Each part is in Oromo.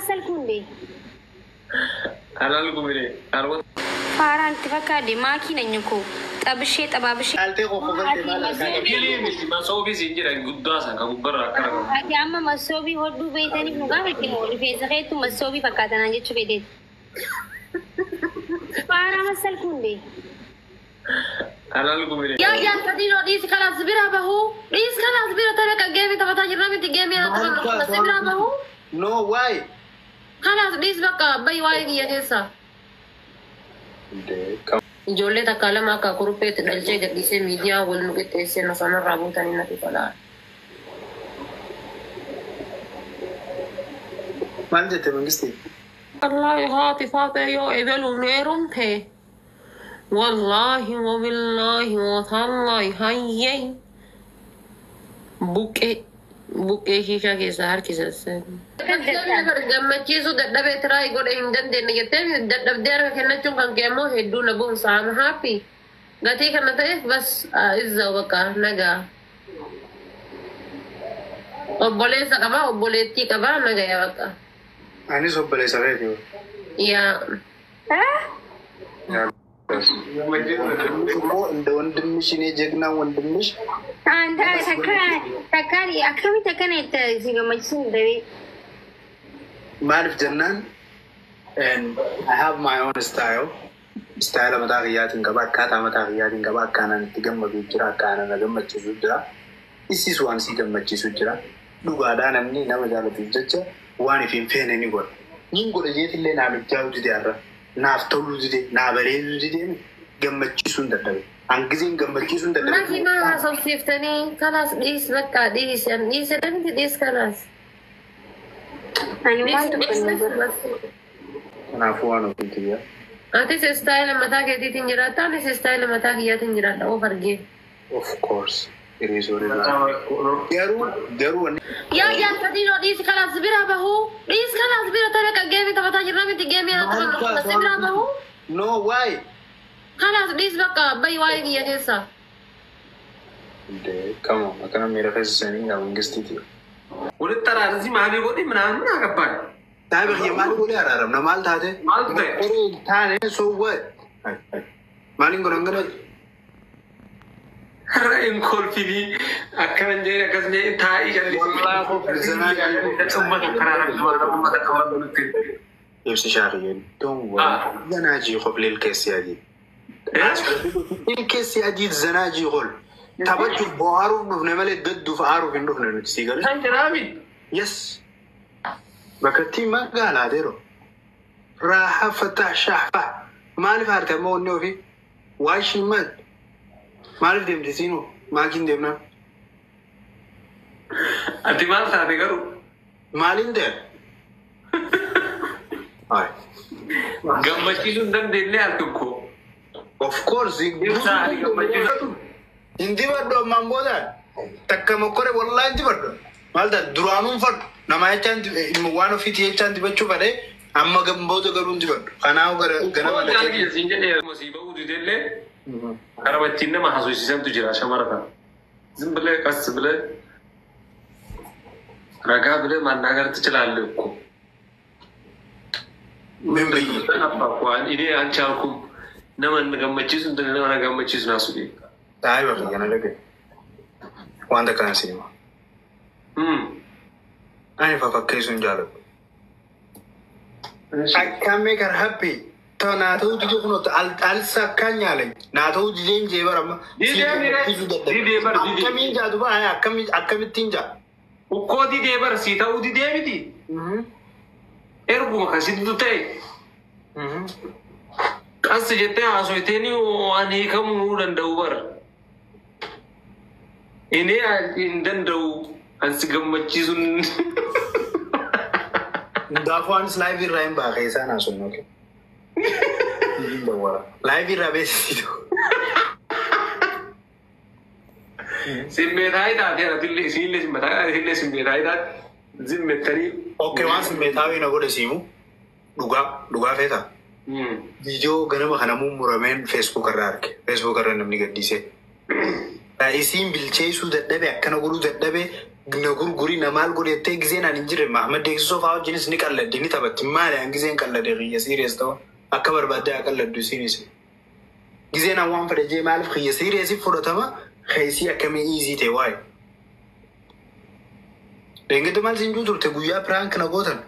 መሰልኩ እንዴ? አላልኩም እኔ አልወ ፋራ itti fakkaadde maakii ነኝ እኮ ጠብሼ ጠባብሼ። Dhaaltee kokkofatte maal argaa qabdi? Kilee miti, masoobii siin jedhan guddaa san ka gubbarraa akkana qabu. Ati amma masoobii hodhuu beeytaniif nu gaafatte moo rifeensa keettu masoobii fakkaatanaan jechuu feeteeti? ፋራ መሰልኩ እንዴ? አላልኩም እኔ። Yaa jaarsatiin dhiisi kalaas bira bahuu, dhiisi kalaas bira tole kan geemii taphataa jirra miti, geemii irratti taphannu si bira bahuu. No, why? Kalaas dhiisi bakka bayi waa'ee kiyya keessa. Ijoollee takka lama akka kurupheetti dhalchee gadhiisee miidiyaa wal nu qixxeessee na sanarraa buutanii natti tolaa. Maal jette mangistii? Wallaahi haati faatee yoo ebeluun heerumte, wallaahi wabillaahi watallaahi hayyee buqqee buqqee shiishaa keessaa harkisassan. Gammachiisuu dadhabee tiraay godhe hin dandeenye jettee dadhabdee harka kennachuun kan kee immoo hedduu na boonsa. I'm happy. Gatii kana ta'eef bas izza bakka nagaa. Obboleessa qabaa, obboleettii qabaa, nagaya bakka. Anis obboleessa keeti. Yaa. እንደ ወንድምሽ እኔ ጀግና ወንድምሽ። አንተ takka akkamitti akkana itti si gammachiisuu hin danda'e? Maaliif jennaan, and I have my own style. Style mataa kiyyaatiin qaba, akkaataa mataa kiyyaatiin qaba, akkaanaan itti gammadu jira, akkaanaan na gammachiisu jira. Isis waan si gammachiisu jira. Dhugaadhaa namni nama jaalatuuf jecha waan if hin feene ni godha. Nin godha jeetillee naaf ijjaa'u dide har'a. Naaf toluu dide, naa bareeduu dide, gammachiisuu hin dadhabe. Hangizeen gammachiisuu hin dadhabe. Makiinaa haasofsiiftanii kalaas dhiis bakka dhiis dhiise namni dhiis kalaas. Ani maal tokko hin godhu. Kanaafuu waan ofii kiyya. Atis istaayila mataa keetiitiin jiraatta, anis istaayila mataa kiyyaatiin jiraadha of argee. Of course. Hiriisuun garuu wanni Yaa jaarsatiin dhiisi kalaas bira bahuu, dhiisi kalaas bira tole kan geemii taphataa jirra miti, geemii irratti taphannu si bira bahuu. No, why? Kalaas dhiisi bakka bayi waa'ee kiyya keessa. Come on, akkana miira keessa seenii gaa mangistiiti. Walitti araarsi maalii godhi ምናምን ምን አገባኝ? Saahiba kiyya, maal godhee araaramna, maal taate? Maaltu ta'e? Qoree taane, so what? Maaliin godhan gara? Har'a hin kolfinii akkana hin jedhin, akkas hin jedhin, taa'ii jallisii. Uummata karaa uummata karaa nutti. Ibsi shaakiyya, don't worry. Zanaa qoflee ilkeessi adii. Ilkeessi adii zanaa qol. Taphachuuf bohaaruuf dhufne malee gadduuf aaruuf hin dhufne nuti, sii galee. Kan jedhaami. Yes. Bakka ittiin magaalaa deero. Raaxa fatah shaafa. Maaliif aarte amma wanni ofii? Waa ishiin maal? Maaliif deemte siinoo? Maakiin deemnaan? Ati maal taate garuu? Maaliin ta'e? Ay. Gammachiisuu hin dandeenye al tokko. Of course. Ibsaa ani gammachiisuu. Hin dibadhu ammaan booda. Takka mokkore wallaa hin dibadhu. Maal taate, duraanuun fadhu. Nama jechaan waan ofiitii jechaan dibachuu fadhee amma booda garuu hin dibadhu. Kanaaf gara ganama Jaal kiyya siin jedhee masii ba'uu didellee karaa ittiin nama haasofsiisantu jira shamara kana. ዝም ብለህ ቀስ ብለህ ረጋ ብለህ ማናገር ትችላለህ እኮ። ምን ብዬ? እኔ አልቻልኩም። Nama gammachiisu nama gammachiisu naasu beeka. Saahiba kiyya, na dhagaye. Wanta kana si hima. Ani fafakkeessuu hin jaaladhu. I can make her happy. Ta naa ta'uu didee kunoo alsakkaan nyaale. Naa ta'uu dideen jee bara amma. Didee mire. Didee bar didee. Akkamiin jaatu ba'a, akkamittiin jaa? Ukkoo didee bar sii ta'uu didee miti. Erguma kasitti ta'e qas jettee haasoyteeni waan hiikamuu danda'u bar. Inni hin danda'u ansi gammachiisuun. Hundaafuu anis live irraa hin ba'a keessaa naa sun okay. Live irraa beeksisu. Simmeetaayii taatee atillee isiillee simmeetaayii isillee simmeetaayii taate zimmettanii. Okay, waan simmeetaawii na godhe siimu dhugaa dhugaa feetaa. Viidiyoo ganama kana mummurameen Facebook irraa arge. Facebook irra namni gaddisee. Isiin bilcheessuu dadhabe, akkana godhuu dadhabe. Na gurgurii na maal godhettee gizeen ani hin jirre Mahamad Deeksisoo fa'aa wajjinis ni qalladdi, ni taphatti. Maali an gizeen qalladde kiyya serious ta'u akka barbaadde haa qalladdu isiinis. Gizeen an waan fedhe jee maaliif kiyya serious fudhatama, keesii akkamii easy ta'e waa'ee. Deengedde maal siin juu turte guyyaa prank na gootan?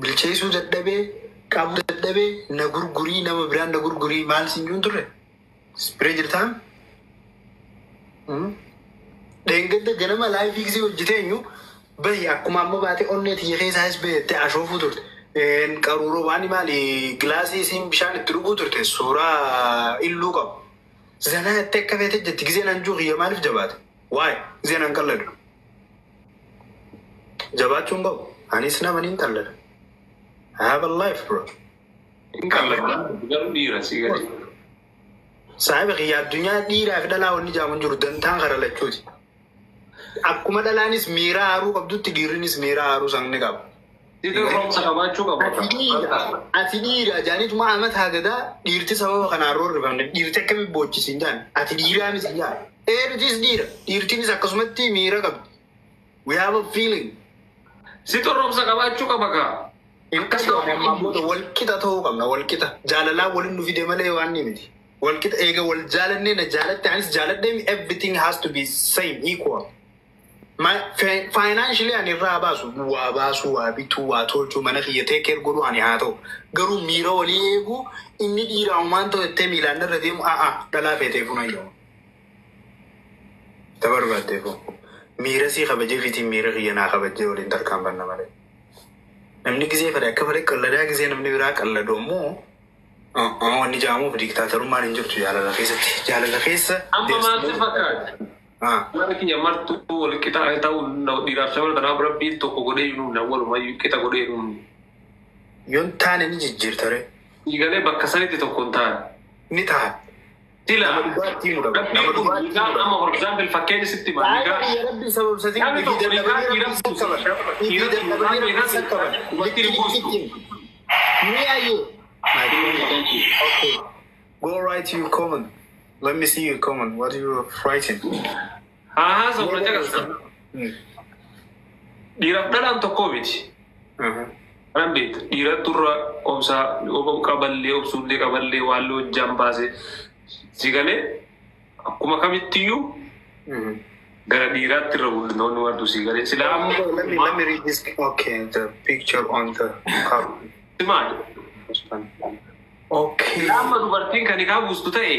Bilcheessuu dadhabee, qabuu dadhabee, na gurgurii, nama biraan na gurgurii maal siin juun turre? Bira jirtaa? Deengedde ganama live gisee hojjetee eenyu bahi akkuma amma baatee onnee tiyya keessaas bahettee ashoofuu turte. Qaruuroo waan maali gilaasii isiin bishaan itti dhuguu turte suuraa illuu qabu. Zanaa jettee akka feete jetti. Gizeen an juu kiyya maaliif jabaate? Waa'ee gizeen an qalladu. Jabaachuun qabu. Anis nama niin qallada. I have a life, bro. Hin qalladu garuu dhiira si gadi. Saahiba kiyya, addunyaa dhiiraa fi dhalaa wanni jaamu hin jiru, dantaan kara lachuuti. Akkuma dhalaanis miira haaruu qabdutti dhiirrinis miira haaruu san ni qaba. Situ roomsa qabaachuu qaba. Ati dhiira jaanituma amata hagadaa dhiirti sababa kanaan roorrifamne, dhiirti akkamitti boochisiin jaan, ati dhiiraa miti jaan. Ee, nutis dhiira, dhiirtinis akkasumatti miira qabdi. We have a feeling. Situ roomsa qabaachuu qaba kaa. Ammaan booda walqixa ta'uu qabna, walqixa. Jaalalaan waliin nu fide malee waan ni miti. Walqixa eega wal jaalannee, na jaalatte anis jaaladhee, everything has to be same, equal. Financially ani irraa baasu, waa baasu, waa bituu, waa tolchuu, mana kiyya take care godhuu ani haa ta'u. Garuu miira walii eeguu, inni dhiiraa uumaan ta'u jettee miilaan irra deemu, a'a, dhalaa feetee funayyoo. Ta barbaaddeefu. Miira sii kabajee fiitiin miira kiyya naa kabajee waliin tarkaanfanna malee. Namni gizee fedhe akka fedhe qalladaa, gizee namni biraa qalladu ammoo wanni jaamuuf diktaatarummaan hin jirtu jaalala keessatti. Jaalala keessa. Amma maaltu fakkaata? Mana kiyya martuu wal qixa ta'uu dhiiraaf shamara kanaaf rabbiin tokko godhee nuun walumayyuu qixa godhee nuun. Yoon taane ni jijjiirtare. Dhiigalee bakka sanitti tokko hin taane. Ni ta'a. Sila Nama dhugaatti himuu qaba. Nama rabbiin kun dhugaatti nikaa himuu qaba. amma for example fakkeenya sitti hima nikaa. Rabbi sababsatiin Namni ifii tokko nikaa dadhabanii dhiira rabbi isa qaban. Ifii dhiira dadhabanii rabbi isa qaban. dubartii Likki buustu. likki. Ni ayyee. Okay. Go write your comment. Let me see your comment. What are you writing? Haa, haasa'u na caqasa. Dhiiraaf dhalaan tokko miti. Kanan beekta dhiira turra obsaa qaballee obsuullee qaballee waan hojjaan baase si galee akkuma kamittiyyuu gara dhiiraatti irra guddinoonni martu si galee silaa amma. Let me read this. Okay, the picture on the cover. Maali? Okay. Amma dubartiin kan hikaa buustu ta'e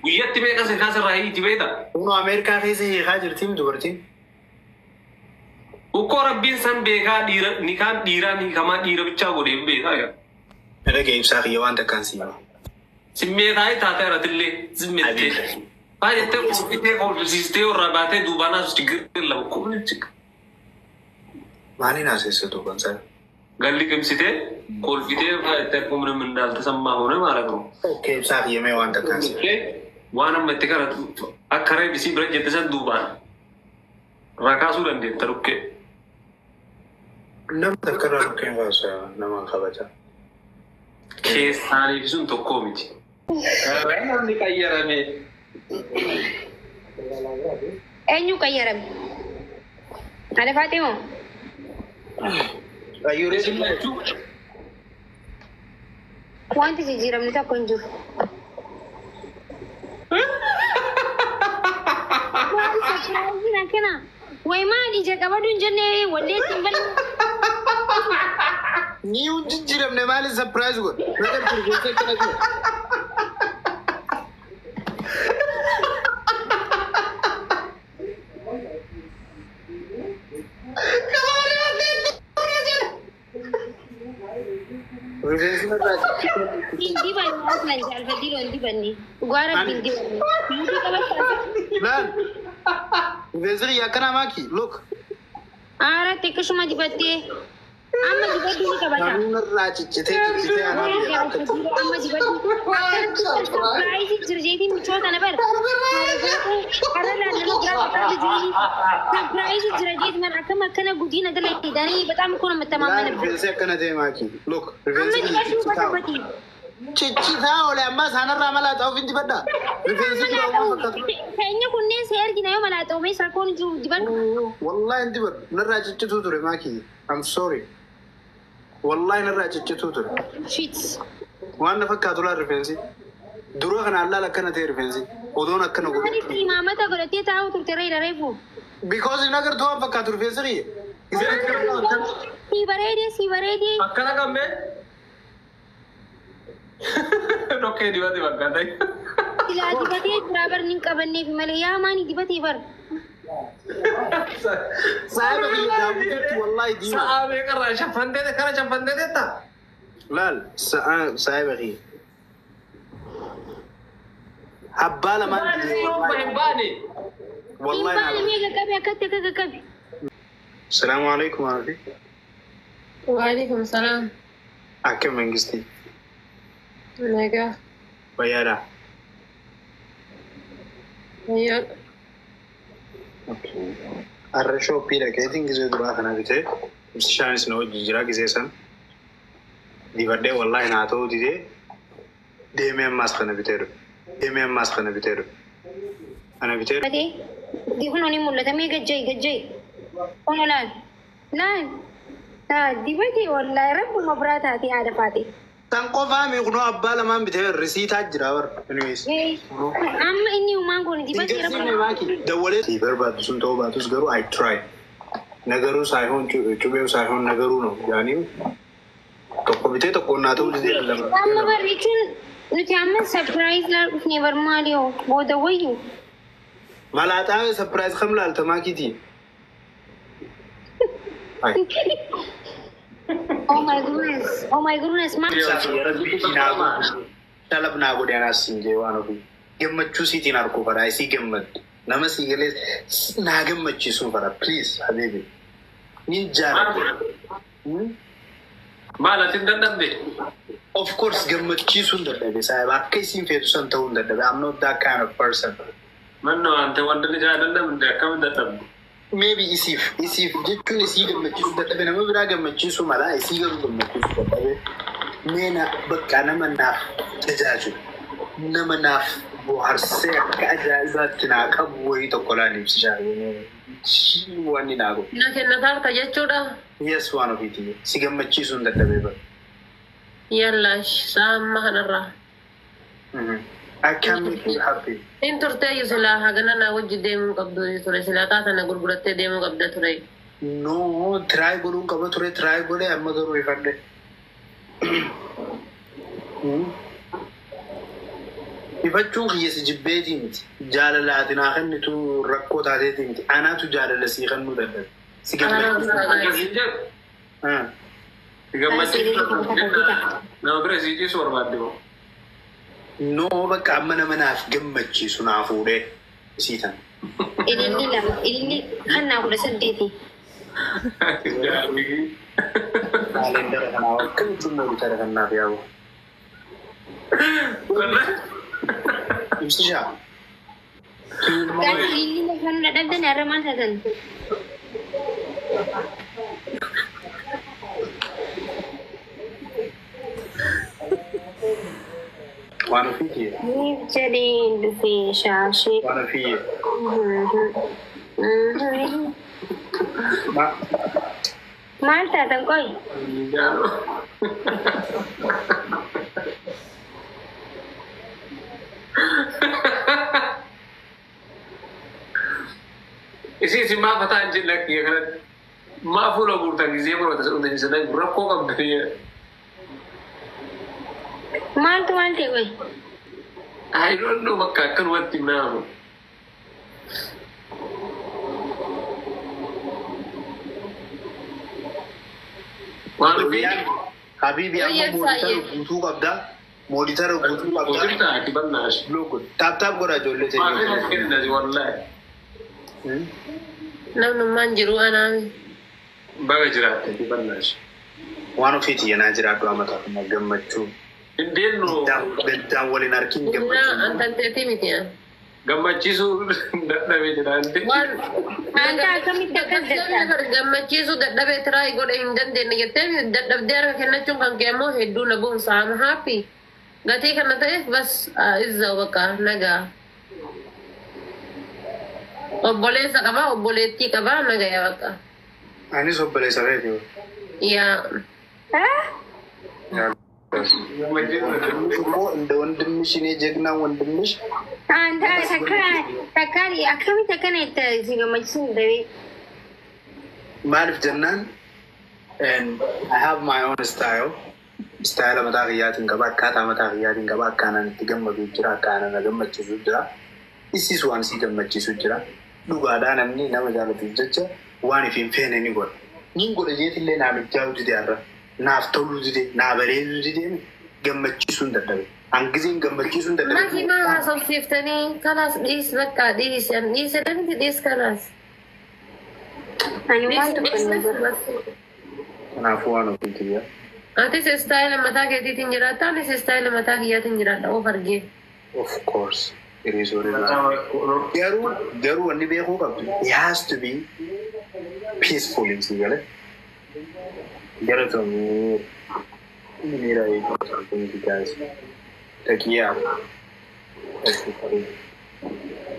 guyyatti meeqa sikaa sirraa hiiti beekta? Kun Ameerikaa keessa hiikaa jirtiin dubartiin. Ukkoo rabbiin san beekaa dhiira nikaan dhiiraan hiikamaa dhiira bichaa godhee beekaa yaa. Dhagee ibsaa kiyya, waan takkaan si hima. Simmeetaa taatee irratillee simmeettee. Baay'eettee kolfitee kolfisiistee irraa baatee duubaan as chiggirri lama kumni chigga. Maaliin haasessa duuban sana? Galli qimsitee kolfitee baay'eettee akkuma namni እንዳልተሰማ ሆነ ማለት ነው። Okay, ibsaa kiyya, mee waan takkaan si hima. Waan amma itti kana akka reebisii bira jette san duubaan rakaasuu dandeetta dhukkee. Nama takka irraa dhukkeen kaasa nama kabaja. Keessaaniif sun tokkoo miti. Namni qayyarame. Eenyu qayyarame? Ana Faaximoo? Ayyuuree. Wanti jijjiiramni tokko hin jiru. Maali surprise akkana? Way, maali ija qabadu hin jenne walleetti hin banne. Ni hin jijjiiramne, maali surprise godhe? Nagar turgeessee akkana jiru. Rifeensi irraa Hin dibanne, aslan jaalfadhiiroo hin dibanne. Dhugaa rabbi hin dibanne. Muudii qabataa. Laal. Rifeensi kiyya akkana maaki? Look. Aara xiqqishuma dibattee. Amma dibaddu ni qabata. Namni irraa ciccitee ciccitee anaaf jedha akkatti. Amma dibaddu. Surprise jira jeetiin michoota na bara. Har'a laallama biraa fakkaatu jiru. Surprise jira jeetiin mana akkam akkana guddina dalaydanii በጣም እኮ ነው Laal የምተማመንበት። rifeensi akkana ta'e maaki? Look. Amma Rifeensi kiyya dibaddu ciccitaa. batabati. Ciccitaa oole ammaa isaanirraa malaaxaa ofiin dibadhaa. Rifeensi dura waan fakkaatu. Keenya kunneen si ergina yoo malaaxoomee rakkoon jiru dibadhu. Wallahi hin dibadhu. Narraa ciccituu ture maakii. I'm sorry. Wallahi narraa ciccituu ture. Shit. Waan na fakkaatu laa rifeensi. Dura kanaan laala akkana ta'e rifeensi. Odoon akkana godhu. Maaliif imaamata godhatee taa'u turte reera reefu? Because hin agartuu waan fakkaatu rifeensi kiyya. Isin akkana. Si bareedee, si bareedee. Akkana qabne. Dhokkee dibate fakkaata. Silaa dibatee jira bar ni qabanneef malee yaa maani dibatee bar. Saayiba kiyya daawwitetti wallahi diima. Sa'a meeqarraa shaffantee kana shaffantee teetta? Laal saayiba kiyya. Abbaa lamaan. Maali yoo hin baane? Hin Wallahi baane naa. mee qaqqabe akkatti akka qaqqabe. Salaamu alaikum warahmatullahi. Waalaikum salaam. Akkam mangistii? Nagaa. Fayyaadha. Fayyaa. Har'a shooppii dhaqeetiin gisee duraa kana bitee ibsishaanis na wajji jira gisee san dibadhee wallahi naa ta'uu didee deemee ammaas kana bitee dhufe. Deemee ammaas kana bitee dhufe. Kana bitee dhufe. Dibatee kunoo ni mul'ata mee gajja'i gajja'i. Kunoo laal laal laal dibatee wallahi rabbuma biraa taatee haadha faate. San qofaa mi kunoo abbaa lamaan bitee risiitaa jira bara. Anyways. Amma inni uumaan kun dibatee rabbuma. Dawwalee barbaaddu sun ta'uu baatus garuu I try. ነገሩ ሳይሆን ጩቤው ሳይሆን ነገሩ ነው ያኔ tokko bitee tokko naa ta'uu didee lama. Amma bar jechuun nuti amma surprise laal dhufnee bar maali hoo booda wayyu. Malaaxaa surprise kam laalta maakiitii? Oh my goodness. Oh my goodness. Maal Shalab naa godhe anaas siin jee waan ofii. Gammachuu siitiin arkuu fadha isii gammaddu. Nama sii galee naa gammachiisuu fadha please habibi. Nin jaaladha. Maal ati hin dadhabde? Of course gammachiisuu hin dadhabe saayiba akka isiin feetu san ta'uu hin dadhabe. I'm not that kind of person. Mannoo ante wanta ni jaaladha akkamiin dadhabde? Maybe isiif jechuun isii gammachiisuu dadhabe, nama biraa gammachiisuu mala, isii garuu gammachiisuu dadhabe. Mee na bakka nama naaf tajaajilu, nama naaf bohaarsee akka ajaa'ibaatti naa qabu wayii tokko laal ibsishaa wanni naa godhu. Na kennataarta jechuudha. Yes, waan ofiiti si gammachiisuu hin dadhabe bara. Yallaash sa'a amma kanarraa. I can make you happy. Hin turteeyyu silaa hagana naa wajji deemuu qabdu ture, silaa taatana gurgurattee deemuu qabda ture. No, try godhuun qaba ture, try godhee amma garuu ifadhe. Ifachuun kiyya si jibbeetii miti. Jaalala ati naa kennitu rakkoo taateetii miti. Anaatu jaalala sii kennuu dadhabe. Si gammachiisu. Akkasiin jedhu. Si gammachiisu. Nama bira sii ciisu barbaadde moo? No, bakka amma nama naaf gammachiisu naa fuudhee sii tan. Ililli lama ililli kan naa 18. Kaalendara kanaa akkamitti moolitara kan naaf yaabu. Ibsishaa. Gaafa ililli lafa nu dadhabdan har'a maal taatan? Waan ofii Niif jedhee dhufee shaashee. Waan ofii. Maal taatan qoy? Isin isin maaf fataa hin jenne akka kanatti? Maa fuula guurtan gisee murata isa rakkoo qabdu? Maaltu maal ta'e qoy? I don't know, bakka akkanumatti naamu. Waan ofii Habibi amma moolitara guutuu qabda. Moolitara guutuu qabda. Jirta ati bal'aash. Tap tap godha ijoollee Maafii teenya. as kenna wallahi. Namnummaan jiru anaami. Baga jiraatte ati bal'aash. Waan ofiiti yenaa jiraadhu amataa kana gammachuu. Hin Gaddaan waliin harkiin Innaa gammachuu. antanteetii miti. Gammachiisuu dadhabee jira. Waan Anta akkamitti akkas jettaa? Gammachiisuu dadhabee try godhe hin dandeenye jettee dadhabdee harka kennachuun kan kee immoo hedduu na boonsa. I'm happy. Gatii kana ta'eef bas izza bakka nagaa. Obboleessa qabaa, obboleettii qabaa, nagaya bakka. Anis obboleessa keeti. Yaa. እንደ ወንድምሽ እኔ ጀግና ወንድምሽ። አንተ takka akkamitti akkana itti si gammachiisuu danda'e? Maaliif jennaan, I have my own style. Style mataa kiyyaatiin qaba, akkaataa mataa kiyyaatiin qaba, akkaanaan itti gammadu jira, akkaanaan na gammachiisu jira. Isis waan si gammachiisu jira. Dhugaadhaa namni nama jaalatuuf jecha waan if hin feene ni godha. Nin godha jeetillee naaf ijjaa'u dide har'a. Naaf toluu dide, naa bareeduu dide, gammachiisuu hin dadhabe. Hangizeen gammachiisuu hin dadhabe. Makiinaa haasofsiiftanii kalaas dhiis bakka dhiis dhiise namni dhiis kalaas. Ani waan tokko hin godhu. Kanaafuu waan ofii kiyya. Atis style mataa keetiitiin jiraatta, anis style mataa kiyyaatiin jiraadha of argee. Of course. It is what it is. Garuu wanni beekuu qabdu, it has to be peaceful si galee. Galatoomii miira eeguu guys. Taqiyaa.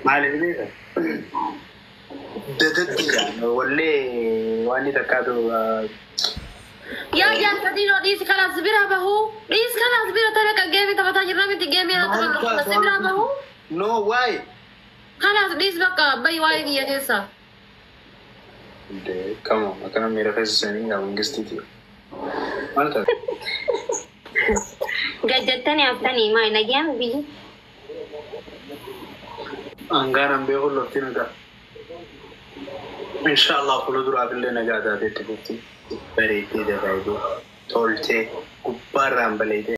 Maaliif beeka? Dadaddiidha. Wallee waan inni takkaatu. Yaa jaarsatiin dhiisi kalaas bira bahuu, dhiis kalaas bira tole kan geemii taphataa jirra miti, geemii haa taphannu kalaas bira bahuu. No, why? Kalaas dhiis bakka bayi waa'ee kiyya keessa. Come on, akkana miira keessa seenii gaa mangistiiti. Maal taate? Gajjattanii haftanii maal nagaan biyyi? Hangaan beeku lafti nagaa. Inshallah fuula duraaf illee nagaa taateetti fufti. Bareeddee dagaagee toltee gubbaarraan baleetee.